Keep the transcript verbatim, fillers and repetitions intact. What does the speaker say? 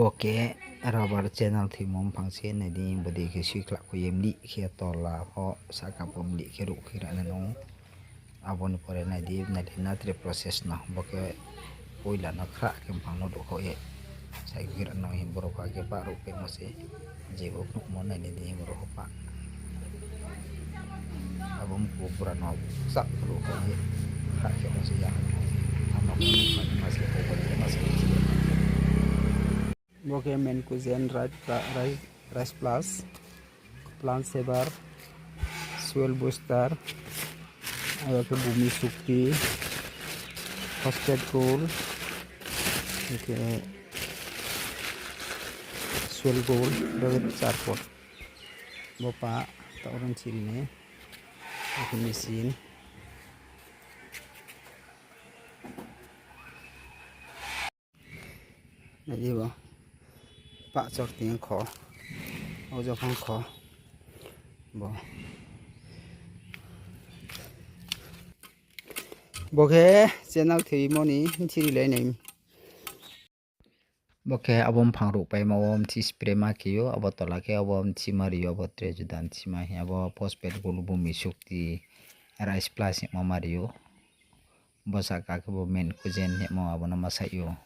Bo khe rubber channel thoimo mphang se nai di, bo dei khe sui khlah khui ye mlih khe tola pho sahka pho mlih khe ruh khe ra nai nung. Abo ni pore nai di, nai di natre process no, bo khe poila no khrah khe mphang no ruhkhaoh ye sai khe ra nung hing, boro pha khe pah ruhpaimo se, je bo phnuhmo nai nai di hing boro pho pah. Abo mku bura no kchah ruhkhaoh ye khrah khemo se ya. Amo khe ma se, ma se. Bo khe Mancozeb, Rice Pla-, Rice, Rice Plus, Plant Saver, Soil Booster, abo khe Bhumi Shakti, Phosphate Gold, hing khe Soil Gold, bo khe char pot. Bo pa taoh ron chiri nai, bo khe machine. Nai di bo. Pah chor ting kho. O jokhon kho. Bo. Bo khe channel thoimo ni mthi rilai nai. Bo khe abo mphang ruhpaimo wo mthi spray ma khe ou, abo tola khe abo mthi ma ri ou, abo tre juda mthi ma hing, abo Phosphate Gold, Bhumi Shakti, Rice Plus hingmo ma ri ou. Bo sahka khe bo Mancozeb hingmo abo no ma saih ou.